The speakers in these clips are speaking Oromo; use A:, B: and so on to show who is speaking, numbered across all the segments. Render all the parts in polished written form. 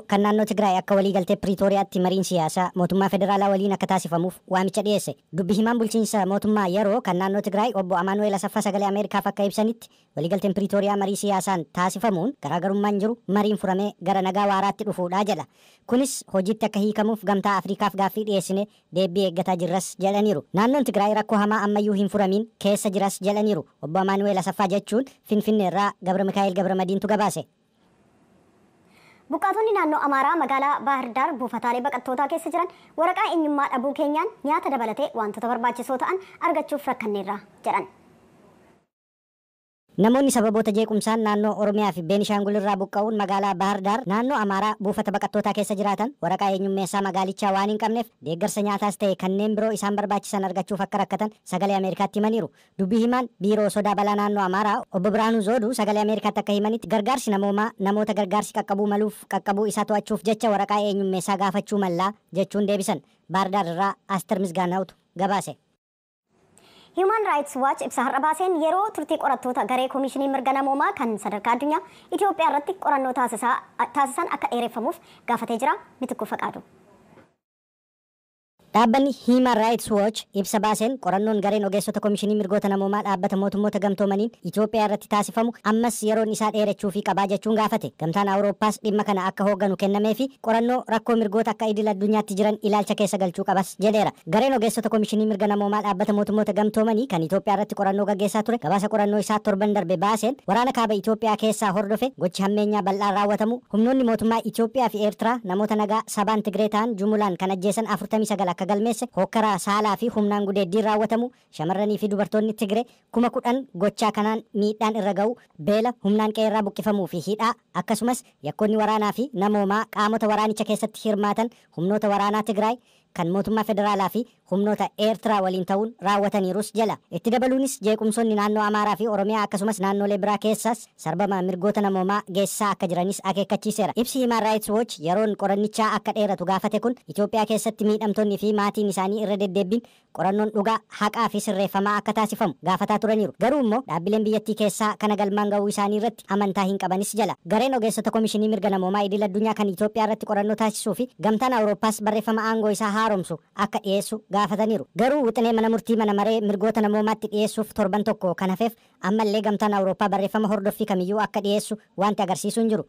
A: Kan naannoo Tigraay akka waliigaltee Piriitooriyaatti mariin siyaasaa mootummaa federaalaa waliin akka taasifamuuf waamicha dhiyeesse. Dubbi himaan bulchiinsa mootummaa yeroo kan naannoo Tigraay obbo Amaanu'eel Asaffaa Sagalee Ameerikaaf akka ibsanitti, waliigalteen Piriitooriyaa marii siyaasaan taasifamuun garaagarummaan jiru mariin furamee gara nagaa waaraatti dhufuudha jedha. Kunis hojiitti akka hiikamuuf Gamtaa Afriikaaf gaaffii dhiyeessine deebii eeggataa jirras jedhaniiru. Naannoon Tigraay rakkoo hamaa ammayyuu hin furamiin keessa jiras jedhaniiru. Obbo Amaanu'eel Asaffaa jechuun Finfinneerraa Gabra Mikaa'el Gabra Madiintu gabaase.
B: Buqqaatonni naannoo Amaaraa magaalaa Baahir Daar buufataalee baqattootaa keessa jiran waraqaa eenyummaa dhabuu keenyaan nyaata dabalatee wantoota barbaachisoo ta'an argachuuf rakkanneerra jedhan.
A: Namoonni sababoota jeequmsaan naannoo Oromiyaa fi Beenishaangul irraa buqqa'uun magaalaa Baahir Daar naannoo Amaaraa buufata baqattootaa keessa jiraatan waraqaa eenyummeessaa magaalichaa waan hin qabneef deeggarsa nyaataas ta'e kanneen biroo isaan barbaachisan argachuuf akka rakkatan Sagalee Ameerikaatti himaniiru. Dubbii himaan biiroo sodaa balaa naannoo Amaaraa obbo Biraanuu Zooduu Sagalee Ameerikaatti akka himanitti, gargaarsi namoomaa namoota gargaarsi qaqqabuu maluuf qaqqabuu isaa to'achuuf jecha waraqaa eenyummeessaa gaafachuu mallaa jechuun deebisan. Baahir Daar irraa Aster Misgaanaawtu gabaase.
B: Human Rights Watch ibsa har'a baaseen yeroo turtii qorattoota garee Koomishinii Mirga Namoomaa kan sadarkaa addunyaa Itoophiyaa irratti qorannoo taasisan akka dheereffamuuf gaafatee jira. Mitikkuu Faqaadu.
A: Dhaabbanni Human Rights Watch ibsa baaseen qorannoon gareen ogeessota Komishinii Mirgoota Namoomaa Dhaabbata Mootummoota Gamtoomaniin Itoophiyaa irratti taasifamu ammas yeroon isaa dheerachuu fi qabaa jechuun gaafate. Gamtaan Awurooppaas dhimma kana akka hoogganu kennamee fi qorannoo rakkoo mirgoota akka idil addunyaatti jiran ilaalcha keessa galchuu qabas jedheera. Gareen ogeessota Komishinii Mirga Namoomaa Dhaabbata Mootummoota Gamtoomanii kan Itoophiyaa irratti qorannoo gaggeessaa ture gabaasa qorannoo isaa torban darbe baaseen, waraana kaaba Itoophiyaa keessaa hordofe gochi hammeenyaa bal'aan raawwatamu, humnoonni mootummaa Itoophiyaa fi Eertiraa namoota nagaa sabaan Tigree ta'an jumulaan kan ajjeesan 49 akka galmeesse, hokkaraa saalaa fi humnaan gudeeddiin raawwatamu, shamarranii fi dubartoonni Tigree 10,000 gochaa kanaan miidhaan irra ga'u, beela, humnaan qe'eerraa buqqifamuu fi hidhaa, akkasumas yakkoonni waraanaa fi namoomaa qaamota waraanicha keessatti hirmaatan humnoota waraanaa Tigraay kan mootummaa federaalaa fi humnoota Eertiraa waliin ta'uun raawwataniirus jala. Itti dabaluunis jeequmsoonni naannoo Amaaraa fi Oromiyaa akkasumas naannolee biraa keessaas sarbama mirgoota namoomaa geessisaa akka jiranis akeekkachiiseera. Ibsi Human Rights Watch yeroon qorannichaa akka dheeratu gaafate kun Itoophiyaa keessatti miidhamtoonni fi maatiin isaanii irra deddeebiin qorannoon dhugaa, haqaa fi sirreeffamaa akka taasifamu gaafataa turaniiru. Garuu immoo dhaabbileen biyyattii keessaa kana galmaan ga'uu isaanii irratti amantaa hin qabanis jala. Gareen ogeessota Komishinii Mirga Namoomaa idil addunyaa kan Itoophiyaa irratti qorannoo taasisuu fi Gamtaan Awurooppaas barreeffama aangoo isaa haaromsu akka dhiyeessu gaafataniiru. Garuu wixinee mana murtii mana maree mirgoota namoomaatti dhiyeessuuf torban tokko kan hafeef ammallee Gamtaan Awurooppaa barreeffama hordoffii kamiyyuu akka dhiyeessu wanti agarsiisu hin jiru.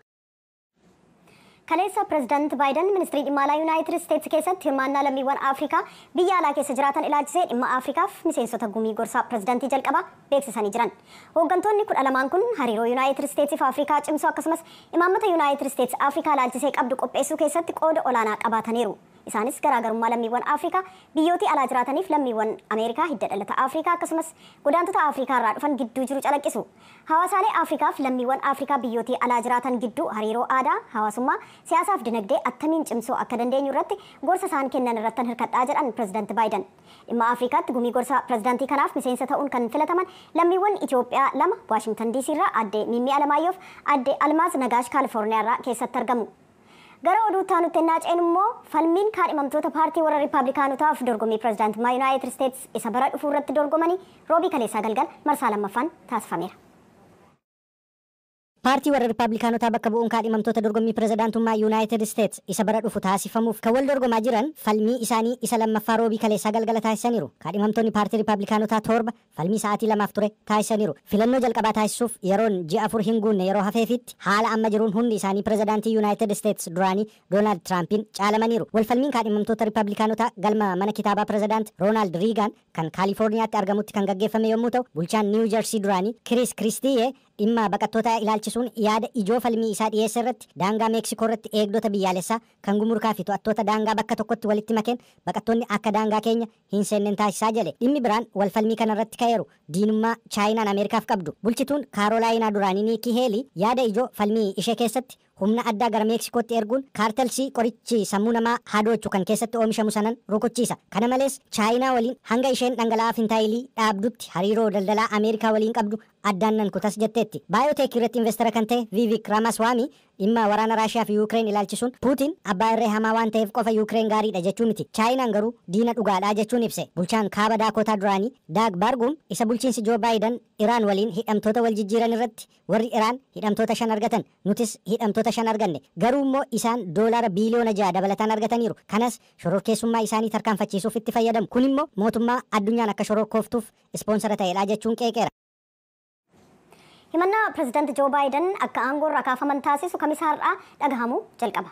B: Kaleessa Pireezidaant Baayiden ministirii dhimma alaa Yuunaayitid Isteetsi keessatti hirmaannaa lammiiwwan Afrikaa biyya alaa keessa jiraatan ilaalchisee dhimma Afrikaaf miseensota gumii gorsaa pireezidaantii jalqabaa beeksisanii jiran. Hooggantoonni 12n kun hariiroo Yuunaayitid Isteetsii fi Afrikaa cimsuu akkasumas imaammata Yuunaayitid Isteetsi Afrikaa ilaalchisee qabdu qopheessuu keessatti qooda olaanaa qabaataniiru. Isaanis garaagarummaa lammiiwwan Afrikaa biyyootii alaa jiraataniif lammiiwwan Ameerikaa hidda dhalata Afrikaa akkasumas godaantota Afrikaa irraa dhufan gidduu jiru calaqqisu. Hawaasaalee Afrikaa fi lammiiwwan Afrikaa biyyootii alaa jiraatan gidduu hariiroo aadaa, hawaasummaa, siyaasaa fi dinagdee attamiin cimsuu akka dandeenyu irratti gorsa isaan kennan irratti hirkadhaa jedhan Pireezidaanti Baayiden. Dhimma Afrikaatti gumii gorsa pireezidaantii kanaaf miseensa ta'uun kan filataman lammiiwwan Itoophiyaa lama Waashingtan DC irraa aadde Mimmii Alamaayyoof aadde Almaaz Nagaash Kaalifoorniyaa irraa keessatti argamu. Gara oduu taanutti ennaa ceenu immoo, falmiin kaadhimamtoota paartii warra Riippaabilikaanotaaf dorgommii pireezidaantummaa Yuunaayitid Isteetsi isa bara dhufuu irratti dorgomanii Roobii kaleessaa galgal marsaa lammaffaan taasifameera.
A: Paartii warra Riippaabilikaanotaa bakka bu'uun kaadhimamtoota dorgommii pireezidaantummaa Yuunaayitid Isteets isa bara dhufu taasifamuuf kan wal dorgomaa jiran falmii isaanii isa lammaffaa Roobii kaleessaa galgala taasisaniiru. Kaadhimamtoonni paartii Riippaabilikaanotaa torba falmii sa'aatii 2f ture taasisaniiru. Filannoo jalqabaa taasisuuf yeroon ji'a 4 hin guunne yeroo hafeefitti haala amma jiruun hundi isaanii pireezidaantii Yuunaayitid Isteets duraanii Doonaald Tiraampiin caalamaniiru. Walfalmiin kaadhimamtoota Riippaabilikaanotaa galma mana kitaabaa pireezidaant Roonaald Riigaan kan Kaalifoorniyaatti argamutti kan gaggeeffame yommuu ta'u, bulchaan Niiw Jersii duraanii Kiriis Kiristiiyee dhimma baqattoota ilaalchisuun yaada ijoo falmii isaa dhiyeesse irratti, daangaa Meeksikoo irratti eegdota biyyaalessaa kan gumurkaa fi to'attoota daangaa bakka tokkotti walitti makeen baqattoonni akka daangaa keenya hin seenneen taasisaa jedhe. Dhimmi biraan wal falmii kana irratti ka'eeru diinummaa Chaayinaan Ameerikaaf qabdu. Bulchituun Kaarolaayinaa duraanii Niikii Heelii yaada ijoo falmii ishee keessatti humna addaa gara Meeksikootti erguun kaartelsii qorichi sammuu namaa hadoochu kan keessatti oomishamu sanan rukuchiisa. Kana malees Chaayinaa waliin hanga isheen dhangala'aa fintaayilii dhaabdutti hariiroo daldalaa Ameerikaa waliin qabdu addaan nan kutas jetteetti. Baayoteek irratti investara kan ta'e Vivek Ramaswamy dhimma waraana Raashiyaa fi Yuukireen ilaalchisuun Puutiin abbaa irree hamaa waan ta'eef qofa Yuukireen gaariidha jechuu miti. Chaayinaan garuu diina dhugaadhaa jechuun ibse. Bulchaan kaaba Daakotaa duraanii Daag Baarguum isa bulchiinsi Joo Baayiden Iraan waliin hidhamtoota wal jijjiiran irratti warri Iraan hidhamtoota 5 argatan, nutis hidhamtoota 5 arganne, garuu immoo isaan $6 biiliyoona dabalataan argataniiru. Kanas shororkeessummaa isaanii tarkaanfachiisuuf itti fayyadamu. Kun immoo mootummaa addunyaan akka shororkooftuuf ispoonsara ta'edha jechuun qeeqeera.
B: Himannaa pirezidaanti Joo Baayiden akka aangoo irraa kaafaman taasisu kamisa har'aa dhagahamuu jalqaba.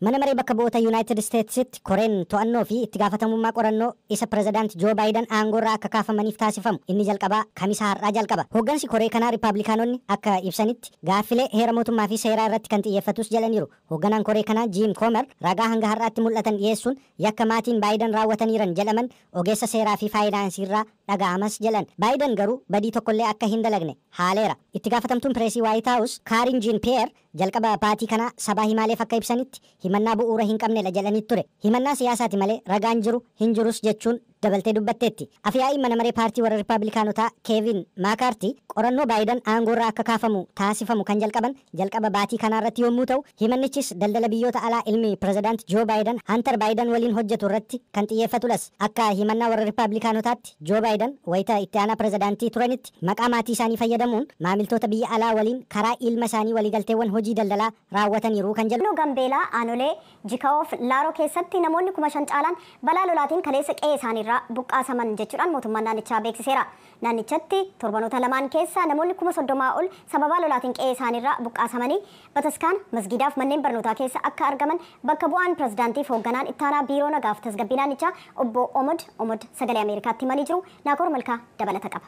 A: Mana maree bakka bu'oota Yuunaayitid Isteetsitti koreen to'annoo fi itti gaafatamummaa qorannoo isa pirezidaanti Joo Baayiden aangoo irraa akka kaafamaniif taasifamu inni jalqabaa kamisa har'aa jalqaba. Hooggansi koree kanaa Riippaabilikaanonni akka ibsanitti gaaffilee heera mootummaa fi seeraa irratti kan xiyyeeffatus jedhaniiru. Hoogganaan koree kanaa Jiim Koomer ragaa hanga har'aatti mul'atan dhiyeessuun yakka maatiin Baayiden raawwataniiran jedhaman ogeessa seeraa fi faayinaansii irraa dhaga'amas jedhan. Baayiden garuu badii tokkollee akka hin dalagne haaleera. Itti gaafatamtuun pireesii Waayit Haawus Kaarin Jiin Piyeer jalqaba baatii kanaa sabaa himaaleef akka ibsanitti himannaa bu'uura hin qabnedha jedhanii ture. Himannaa siyaasaati malee ragaan jiru hin jirus jechuun dabaltee dubbatteetti. Afyaa'iin mana maree paartii warra Riippaabilikaanotaa Keevin Maakaartii qorannoo Baayiden aangoo irraa akka kaafamu taasifamu kan jalqaban jalqaba baatii kanaa irratti yommuu ta'u, himannichis daldala biyyoota alaa ilmi pirezidaant Joo Baayiden Hantar Baayiden waliin hojjetu irratti kan xiyyeeffatudhas. Akka himannaa warra Riippaabilikaanotaatti Joo Baayiden wayita itti aanaa pirezidaantii turanitti maqaa maatii isaanii fayyadamuun maamiltoota biyya alaa waliin karaa ilma isaanii waliigalteewwan hojii daldalaa raawwataniiru kan jedhu.
B: Naannoo Gambeelaa aanolee Jikaa'oof Laaroo keessatti namoonni 5,000 caalaan balaa lolaatiin kaleessa qe'ee isaaniirraa buqqaasaman jechuudhaan mootummaan naannichaa beeksiseera. Naannichatti torbanoota lamaan keessa namoonni 30,000 ol sababaa lolaatiin qe'ee isaaniirraa buqqaasamanii bataskaana, masgiidaaf manneen barnootaa keessa akka argaman bakka bu'aan pirezidaantiif hoogganaan ittaanaa biiroo nagaaf tasgabbii naannichaa obbo Omod Omod Sagalee Ameerikaatti himanii jiru. Naakoor Malkaa dabalata qaba.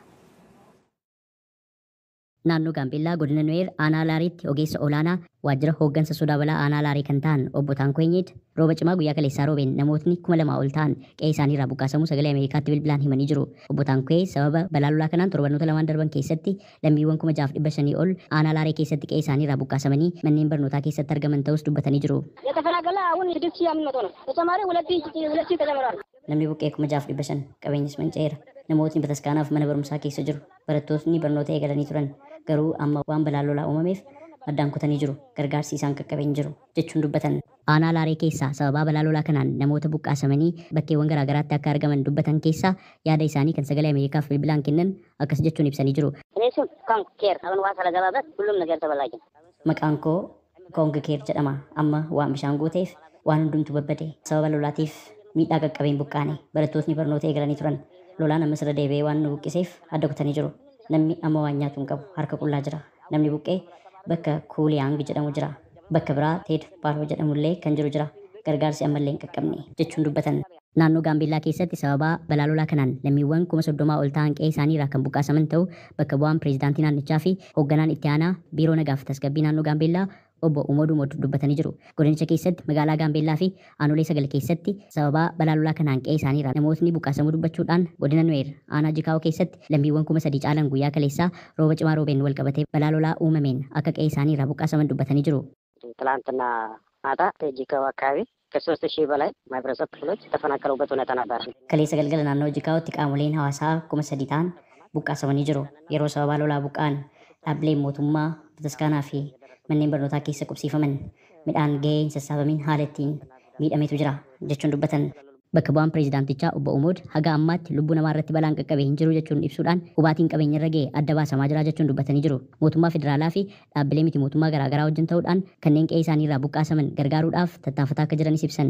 C: Naannoo Gaambeellaa godina Nuweer aanaa Laariitti ogeessa olaanaa waajjira hooggansa sodaa balaa aanaa Laarii kan ta'an obbo Taankoo rooba cimaa guyyaa kaleessaa roobeen namootni 2,000 ol ta'an qe'ee isaanii irraa buqqaasamuu Sagalee Ameerikaatti bilbilaan himanii jiru. Obbo Taankoo sababa balaa lolaa kanaan torbanoota lamaan darban keessatti lammiiwwan 6,500 ol aanaa Laarii keessatti qe'ee isaanii irraa buqqaasamanii manneen barnootaa keessatti argaman ta'us dubbatanii jiru.
D: የተፈናቀለ አሁን 6,500 ነው። ተጨማሪ 2,000 ተጨምሯል።
C: Namni buqqee 6,500, qabeenyis manca'eera. Namootni bataskaanaaf mana barumsaa keessa jiru. Barattootni barnoota eegalanii turan. Garuu amma waan balaan lolaa uumameef addaan kutanii jiru. Gargaarsi isaan qaqqabee hin jiru jechuun dubbatan. Aanaa Laaree keessaa sababaa balaa lolaa kanaan namoota buqqaasamanii bakkeewwan garaagaraatti akka argaman dubbatan keessaa yaada isaanii kan Sagalee Ameerikaaf bilbilaan kennan akkas jechuun ibsanii jiru.
D: እኔ ስም ካንግ ኬር አሁን ውሃ ስለገባበት ሁሉም ነገር ተበላሸ።
C: Maqaan koo Koong Keer jedhama. Amma waan bishaan guuteef waan hundumtu babbade. Sababa lolaatiif miidhaa qaqqabeen buqqaane. Barattootni barnoota eegalanii turan. Lolaan ammas irra deebi'ee waan nu buqqiseef adda kutanii jiru. Namni amma waan nyaatu hin qabu. Harka qullaa jira. Namni buqqee bakka Kuuliyaang jedhamu jira. Bakka biraa Teed Baaroo jedhamullee kan jiru jira. Gargaarsi ammallee hin qaqqabne jechuun dubbatan. Naannoo Gaambeellaa keessatti sababaa balaa lolaa kanaan lammiiwwan 30,000 ol ta'an qe'ee isaanii irraa kan buqqaasaman ta'uu bakka bu'aan pireezidaantii naannichaa fi hoogganaan itti aanaa biiroo nagaaf tasgabbii naannoo Gaambeellaa obbo Umooduu Mood dubbatanii jiru. Godinicha keessatti magaalaa Gaambeellaa fi aanolee sagal keessatti sababaa balaa lolaa kanaan qe'ee isaanii irraa namootni buqqaasamuu dubbachuudhaan, godina Nuweer aanaa Jikaa'oo keessatti lammiiwwan 3,000 caalan guyyaa kaleessaa rooba cimaa roobeen wal qabatee balaa lolaa uumameen akka qe'ee isaanii irraa buqqaasaman dubbatanii jiru.
D: ትላንትና ማታ ጂካው አካባቢ ከ3,000 በላይ ማህበረሰብ ክፍሎች የተፈናቀሉበት ሁኔታ ነበር።
C: Kaleessa galgala naannoo Jikaa'ootti qaamoleen hawaasaa 3,000 ta'an buqqaasamanii jiru. Yeroo sababaa lolaa buqqa'an dhaabbileen mootummaa bataskaanaa fi manneen barnootaa keessa qubsiifaman midhaan gahee hin sassaabamin haala ittiin miidhametu jira jechuun dubbatan. Bakka bu'aan pireezidaantichaa obbo Umood haga ammaatti lubbuu namaa irratti balaan qaqqabe hin jiru jechuun ibsuudhaan, hubaatiin qabeenya irra ga'e adda baasamaa jira jechuun dubbatanii jiru. Mootummaa federaalaa fi dhaabbilee miti mootummaa garaagaraa wajjin ta'uudhaan kanneen qe'ee isaanii irraa buqqaasaman gargaaruudhaaf tattaafataa akka jiranis ibsan.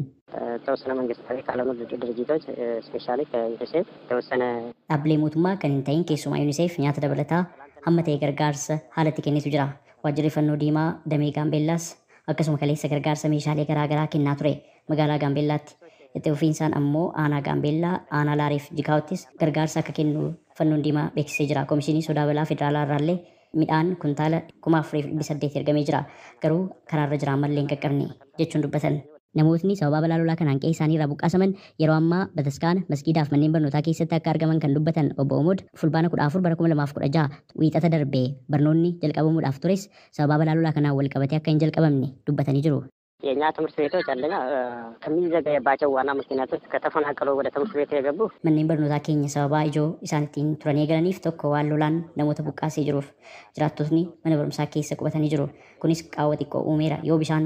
D: ተወሰነ መንግስታዊ ካልሆኑ ድርጅቶች ስፔሻሊ ከዩኒሴፍ ተወሰነ
C: Dhaabbilee mootummaa kan hin ta'in keessumaa UNICEF nyaata dabalataa hamma ta'e gargaarsa haalatti kennitu jira. Waajjirri Fannoo Diimaa damee Gaambeellaas akkasuma kaleessa gargaarsa meeshaalee garaagaraa kennaa ture magaalaa Gaambeellaatti. Itti fufiinsaan ammoo aanaa Gaambeellaa, aanaa Laareef Jikaawottis gargaarsa akka kennu Fannoon Diimaa beeksisee jira. Komishinii sodaa balaa federaalaa irraallee midhaan kuntaala 4,800 ergamee jira. Garuu karaarra jira, ammallee hin qaqqabne jechuun dubbatan. Namootni sababa balaa lolaa kanaan qe'ee isaanii irraa buqqaasaman yeroo ammaa bataskaana, masgiidaaf manneen barnootaa keessatti akka argaman kan dubbatan obbo Omod, Fulbaana 14 bara 2016 wiixata darbee barnoonni jalqabamuudhaaf tures sababa balaa lolaa kanaan wal qabatee akka hin jalqabamne dubbatanii jiru.
D: የእኛ ትምህርት ቤቶች አንደኛ ከሚዘገየባቸው ዋና ምክንያቶች ከተፈናቀሉ ወደ ትምህርት ቤት የገቡ
C: Manneen barnootaa keenya sababaa ijoo isaan ittiin turanii eegalaniif tokko waan lolaan namoota buqqaasee jiruuf jiraattotni mana barumsaa keessa qubatanii jiru. Kunis qaawwa xiqqoo uumeera. Yoo bishaan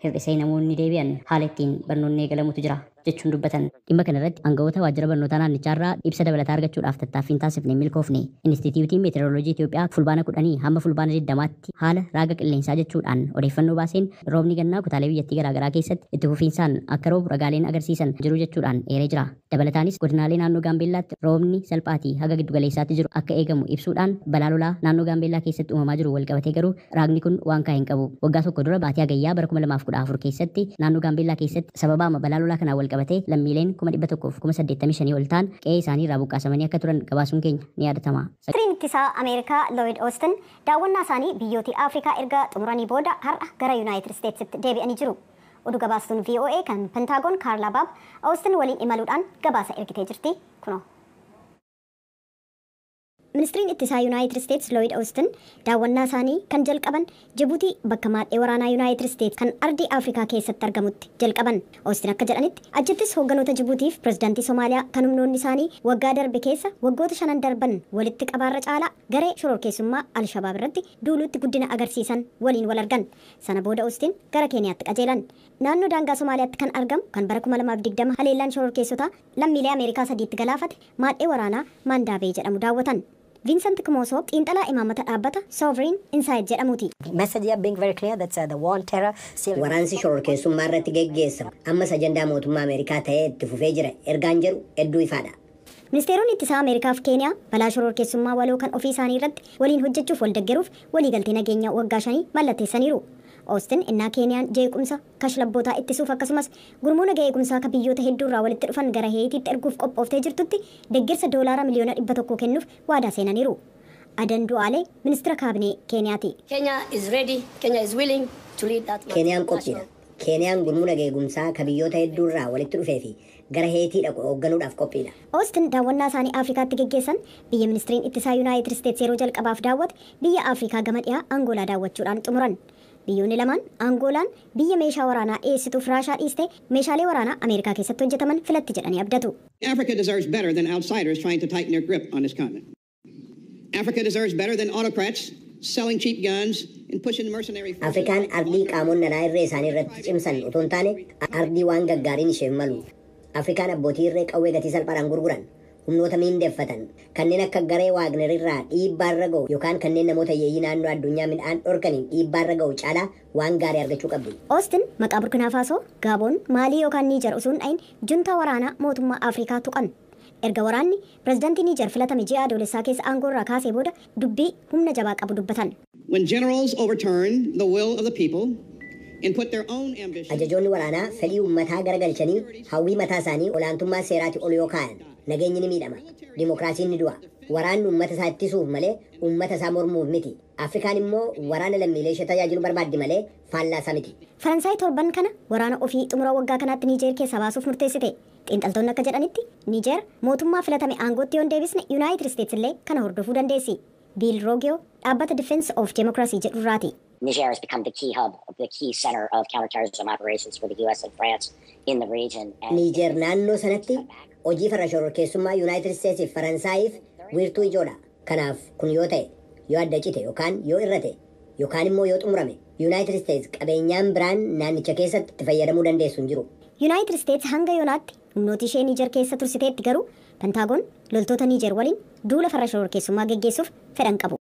C: hir'isee namoonni deebi'an haala ittiin barnoonni eegalamutu jira jechuun dubbatan. Dhimma kana irratti aangawoota waajjira barnootaa naannichaarraa ibsa dabalataa argachuudhaaf tattaaffiin taasifne milkoofne. Inistituutiin Meteoroloojii Itoophiyaa Fulbaana 10 hamma Fulbaana 20tti haala raaga qilleensaa jechuudhaan odeeffannoo baaseen roobni gannaa kutaalee biyyattii garaagaraa keessatti itti fufiinsaan akka roobu ragaaleen agarsiisan jiru jechuudhaan eeree jira. Dabalataanis godinaalee naannoo Gaambeellaatti roobni salphaatii haga giddugaleessaatti jiru akka eegamu ibsuudhaan balaa lolaa naannoo Gaambeellaa keessatti uumamaa jiru walqabatee garuu raagni kun waan kaa'e hin qabu. Waggaa tokko dura baatii Hagayyaa bara 2014 keessatti naannoo Gaambeellaa keessatti sababaama balaa lolaa kanaan walqabatee lammiileen 185,000 ol ta'an qe'ee isaanii irraa buqqaasamanii akka turan gabaasuun keenya ni yaadatama.
B: Ministiriin ittisaa Ameerikaa Lloyd Austin daawwannaa isaanii biyyoota Afrikaa erga xumuranii booda har'a gara Yuunaayitid Isteetsitti deebi'anii jiru. Oduu gabaastuun VOA kan Pentaagoon Kaarlaa Baab Austin waliin imaluudhaan gabaasa ergitee jirti. Kunoo. Ministiriin ittisaa Yuunaayitid Isteets Lloyd Austin daawwannaa isaanii kan jalqaban Jibuutii bakka maadhee waraanaa Yuunaayitid Isteets kan ardii Afrikaa keessatti argamutti jalqaban. Austin akka jedhanitti achittis hoogganoota Jibuutiif pirezidaantii Somaaliyaa kan humnoonni isaanii waggaa darbe keessa waggoota shanan darban walitti qabaarra caalaa garee shororkeessummaa Alshabaab irratti duuluutti guddina agarsiisan waliin wal argan. Sana booda Austin gara Keeniyaatti qajeelan. Naannoo daangaa Somaaliyaatti kan argamu kan bara 2020 haleellaan shororkeessotaa lammiilee Ameerikaa sadiitti galaafate maadhee waraanaa Maandaabee jedhamu daawwatan. Vincent Kumoso xiinxalaa imaamata dhaabbata Sovereign Insight jedhamuuti.
A: Message here being very clear that the war on terror still
E: Waraansi shororkeessummaa irratti geggeessamu ammas ajandaa mootummaa Ameerikaa ta'ee itti fufee jira. Ergaan jedhu hedduu ifaadha.
B: Ministeeronni ittisaa Ameerikaa fi Keeniyaa balaa shororkeessummaa waloo kan ofii isaanii irratti waliin hojjechuuf wal deeggaruuf waliigaltee nageenyaa waggaa 5 mallatteessaniiru. Austin innaa Keeniyaan jeequmsa kashlabbootaa ittisuuf akkasumas gurmuu nagaa eegumsaa akka biyyoota hedduurraa walitti dhufan gara Heetiitti erguuf qophooftee jirtutti deeggarsa doolaara miliyoona 100 kennuuf waadaa seenaniiru. Adan Du'aalee ministeera kaabinee Keeniyaati.
F: Kenya is ready, Kenya is willing to lead that
E: Keeniyaan qophiidha. Keeniyaan gurmuu nagaa eegumsaa ka biyyoota hedduurraa walitti dhufee fi gara Heetii dhaqu hoogganuudhaaf qophiidha.
B: Austin daawwannaa isaanii Afrikaatti geggeessan biyya ministiriin ittisaa Yuunaayitid Isteets yeroo jalqabaaf daawwate biyya Afrikaa gama dhiyaa Angoolaa daawwachuudhaan xumuran. Biyyoonni lamaan Angoolaan biyya meeshaa waraanaa dhiyeessituuf Raashaa dhiiste meeshaalee waraanaa Ameerikaa keessatti hojjetaman filatti jedhanii abdatu.
G: Africa deserves better than outsiders trying to tighten their grip on this continent. Africa deserves better than autocrats selling cheap guns and pushing mercenary forces.
E: Afrikaan ardii qaamonni alaa irree isaanii irratti cimsan otoo hin taane ardii waan gaggaariin isheef malu. Afrikaan abbootii irree qawwee gatii salphaadhaan gurguran, humnoota miindeeffatan, kanneen akka garee Waagner irraa dhiibbaarra ga'u yookaan kanneen namoota hiyyeeyyii naannoo addunyaa midhaan dhorkaniin dhiibbaarra ga'u caalaa waan gaarii argachuu qabdi.
B: Austin maqaa Burkina Faasoo, Gaaboon, Maalii yookaan Niijar osoo hin dhahin juntaa waraanaa mootummaa Afrikaa tuqan. Erga waraanni pirezidaantii Niijar filatame ji'a Adoolessaa keessa aangoo irraa kaasee booda dubbii humna jabaa qabu dubbatan.
G: When generals overturn the will of the people and put their own ambitions
E: Ajajoonni waraanaa fedhii uummataa garagalchanii hawwii mataa isaanii olaantummaa seeraatti ol yoo kaa'an nageenyi ni miidhama. Dimookiraasiin ni du'a. Waraanni uummata isaa ittisuuf malee uummata isaa mormuuf miti. Afrikaan immoo waraana lammiilee ishee tajaajilu barbaaddi malee faallaa isaa miti.
B: Faransaay torban kana waraana ofii xumura waggaa kanaatti Niijeer keessaa baasuuf murteessite. Xiinxaltoonni akka jedhanitti Niijeer mootummaa filatame aangootti yoo hin deebisne Yuunaayitid Isteets illee kana hordofuu dandeessi. Biil Roogiyoo dhaabbata Defense of Democracy jedhurraati.
D: Niger has become the key hub, the key center of counterterrorism operations for the U.S. and France in the region. And
E: Niijeer naannoo sanatti hojii farra shororkeessummaa Yuunaayitid Isteetsiif Faransaayif wiirtuu ijoodha. Kanaaf kun yoo ta'e, yoo adda cite yookaan yoo irrate yookaan immoo yoo xumurame, Yuunaayitid Isteets qabeenyaan biraan naannicha keessatti itti fayyadamuu dandeessu hin jiru.
B: Yuunaayitid Isteets hanga yoonaatti humnooti ishee Niijer keessa tursiteetti, garuu Pentaagoon loltoota Niijer waliin duula farra shororkeessummaa geggeessuuf fedhan qabu.